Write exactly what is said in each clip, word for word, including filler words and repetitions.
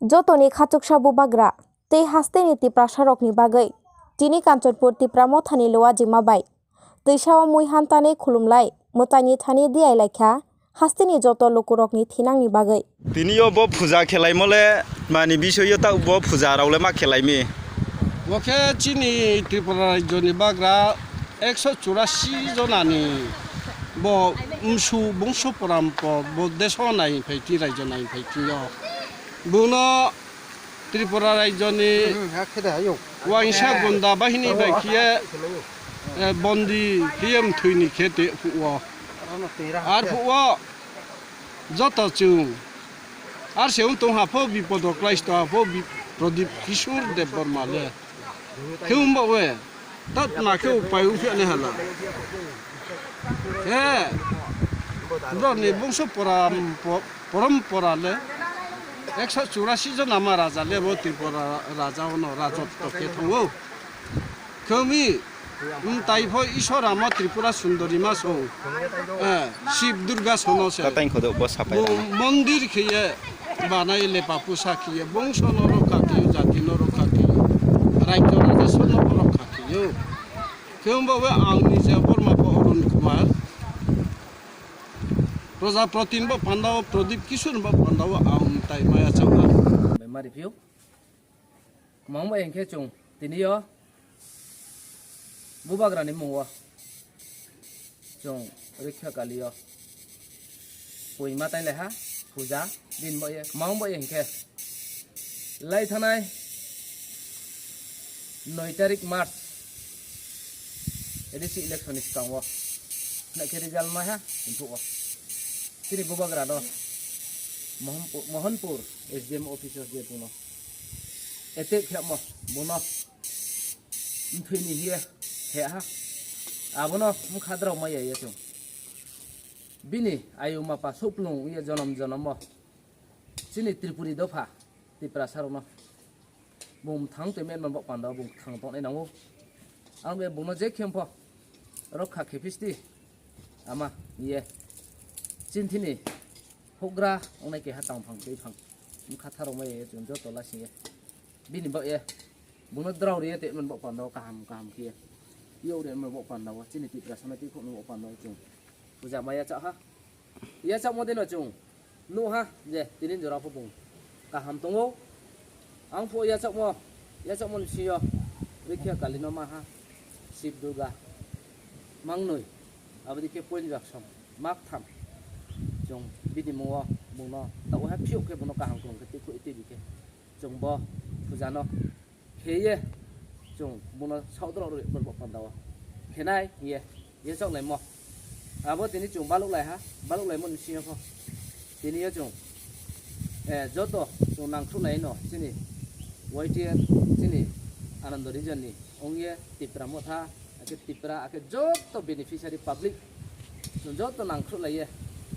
Jotoni khachuksa bubagra tei hasteni Tiprasarokni bagwi tini Kanchanpur Tipra Mothani Luajima bai twisao mui hantani khulumlai mwtaini thani diailaikha hasteni joto lukurokni thinangni bagwi. Tini o bo puja khelaimo le mani bisoyo ta bo puja rao le ma khelaimi. Bo khe chini Tripura rajyoni bagra ekso churasi jonani bo msu bongso porampor bo deso nai phai ti rajyo nai phai ti o. Bono Tripura rajyoni waisa gunda bahini bai khiye, eh, bondi khiye mthwini khe te phuo. Ar phuo joto chwng. Ar se wng tong ha pho bipodo klaisto ha pho bi-, Pradip Kishore Debbarma le. Khe wng ba we. Tat ma khe upai wng phiya ni hala. He. Bro ni bongso poram-, po-, porom pora le. Ekso churasi jona ma raja le bo Tripura raja ono rajotto khe thango. Khe mi, mm, tai pho Ishwar ama Tripura Sundari ma song. Eh, Shiv Durga sono se. Katain khodo bo sapai Bo rana. Mondir khe ye banai le papu sa khe ye bongso no rokha khe yo, jati no rokha khe yo. Rajyo raja sono rokha khe yo. Khe wng ba we ang ni je Borma pho Arun Kumar. Prajaproti ni bo panda o, Pradip Kishore ni bo panda o ang tai maya chakha. Bai mari phio. Kwmang bai hwnkhe chwng tini o bubagrani mungo chwng rikha kali o pui ma tai lai ha puja din bo ye kwmang bo ye hwnkhe lai thanai noi tarik March A D C election ni swkango naikhe result mai ha hwnphuo chini bubagra no Mohanpu-, Mohanpur S D M office o je buno attack khe mo buno mthwini hiye he ha. Abono mkha drao maya ye chwng. Bini ayu mapa suplung ye jonom jonomo. Chini Tripuri dopha Tiprasa rokno. Bung thang twi men man bok panda bung thang tongnai nango. Ang be bungno je khem pho. Rokha khe phisti. Ama ye. Chinthini. Hugra ongnai keha tang phang twi phang. Mkha tharo mai ye chwng joto lasing ye. Bini bak ye. Bungno drao riye te man bok panda kaham kaham khiye. Yo riye man bok panda chini Tiprasa na twi khok man bok panda chwng. Puja maya cha ha. Yachakmo de no chwng nuha je tini jora pho bung kaham tongo. Ang pho yachakmo, yachakmo ni sio rikha kali no maha Shiv Durga mangnoi aboni khe point baksom mak tham chwng bini mungo bungno ta uha phiyok khe bungno kaham kong khe tikhu itibi khe chwng bo puja no kheye chwng bungno saudrok rwi borok panda o khenai ye ye chok lai mo abo tini chwng baluk lai ha baluk lai mo ni sio pho tini yo chwng eh joto chwng nangkhruh lai no chini Y T F chini Anando region ni ong ye Tipra Motha akhe Tipra akhe joto beneficiary public chwng joto nangkhruh lai ye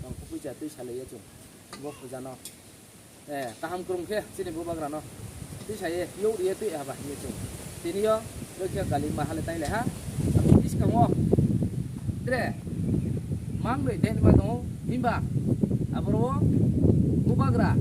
tong puja twi sa lai ye chwng bo puja no. Eh, kaham kwrwng khe chini bubagrano twi saye, yok riye twi haba hinwi chwng. Tini yo rwkhe kali ma hale tai le ha. Abo bwskango tre mang rwi den ma tongo, himba aboro bubagra